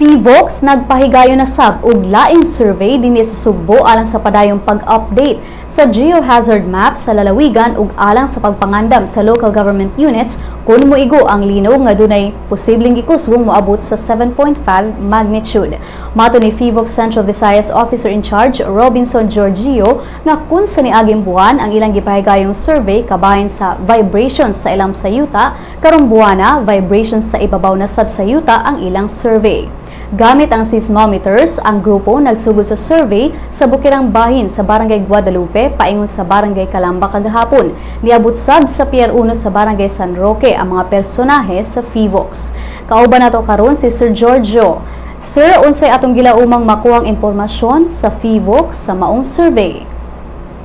Phivolcs nagpahigayon na sab og laing survey dinhi sa Sugbo alang sa padayong pag-update sa geohazard map sa lalawigan ug alang sa pagpangandam sa local government units kung moigo ang linog nga dunay posibleng gikusgong moabot sa 7.5 magnitude. Mato ni Phivolcs Central Visayas Officer in Charge Robinson Giorgio nga kun sa niaging buwan ang ilang gipahigayong survey kabahin sa vibrations sa ilam sa yuta, karong buwana vibrations sa ibabaw na sab sa yuta ang ilang survey. Gamit ang seismometers, ang grupo nagsugod sa survey sa bukirang bahin sa Barangay Guadalupe paingon sa Barangay Calamba kagahapon. Niabot sab sa Pier 1 sa Barangay San Roque ang mga personahe sa Phivolcs. Kauban nato karon si Sir Giorgio. Sir, unsay atong gilaumang makuhang impormasyon sa Phivolcs sa maong survey?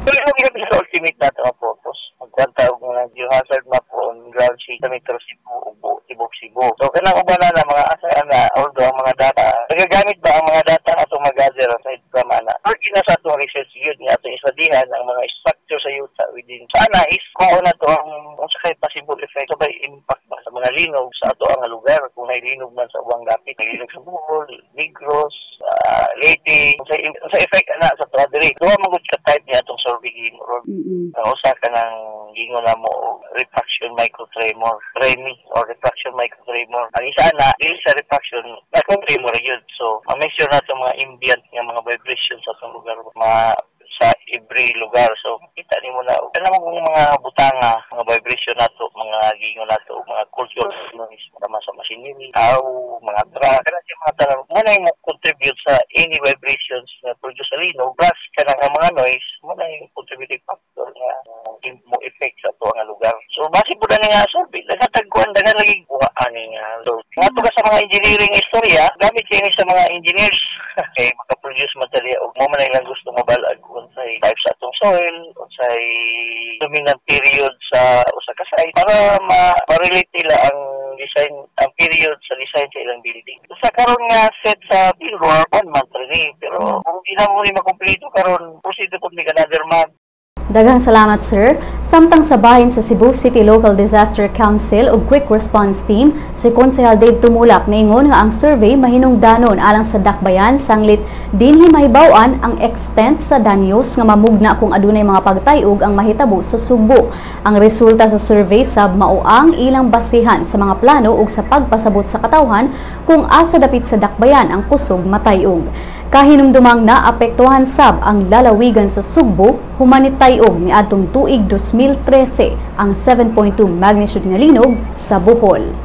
Pero sa ultimate nato ang purpose, magkwenta og mga geohazard map on ground sheet sa Metro Cebu ug tibok Cebu. So kanang uban na mga asa na, although ang mga data, nagagamit ba ang mga data nga atong mag-gather sa from ana. Working na sa atong research yun nga atong istudihan ang mga structure sa yuta within. Sana is kung na to ang unsa kay possible effect sa impact ba sa mga linog sa ato ang lugar, kung may linog man sa ubang dapit, may linog sa Bohol, Negros, Leyte, sa effect ana sa ato diri. Duha man gud ka type niya atong survey gihimo ron. Ang usa ka ng gingon na mo refraction microtremor, REMI or refraction microtremor. Ang isa na dili sa refraction, microtremor yun. So, ma-measure nato mga ambient nga mga vibration sa atong lugar, mga sa every lugar. So, kita nimo na kanang mga butanga, mga vibration nato, mga gingon nato, mga culture noise, tama sa machinery, tao, mga truck, kana siya mga tanan. Mo na mo contribute sa any vibrations na produce sa linog, plus kanang ang mga noise, mo na yung contributing factor nga mo effect sa ato nga lugar. So, base po na nga survey, nagkatagkuan, daghan lagi kuha ani nga. So, ngadto ka sa mga engineering istorya, gamit kini sa mga engineers kay maka-produce material ug mo man ilang gusto mabalag unsay type sa atong soil, unsay dominant period sa usa ka site para ma-relate nila ang design, ang period sa design sa ilang building. Sa karon nga set sa fieldwork, one month rin eh. Pero kung di na mo ni makumpleto karon, proceed po mig another month. Daghang salamat, sir. Samtang sa bahin sa Cebu City Local Disaster Council ug Quick Response Team, si Konsehal Dave Tumulak niingon nga ang survey mahinungdanon alang sa dakbayan sanglit dinhi mahibaw-an ang extent sa danyos nga mamugna kung adunay mga pagtayog ang mahitabo sa Sugbo. Ang resulta sa survey sab mao ang ilang basihan sa mga plano ug sa pagpasabot sa katawhan kung asa dapit sa dakbayan ang kusog matayog. Kahinumdumang naapektuhan sab ang lalawigan sa Sugbo human nitay-og niadtong tuig 2013 ang 7.2 magnitude nga linog sa Bohol.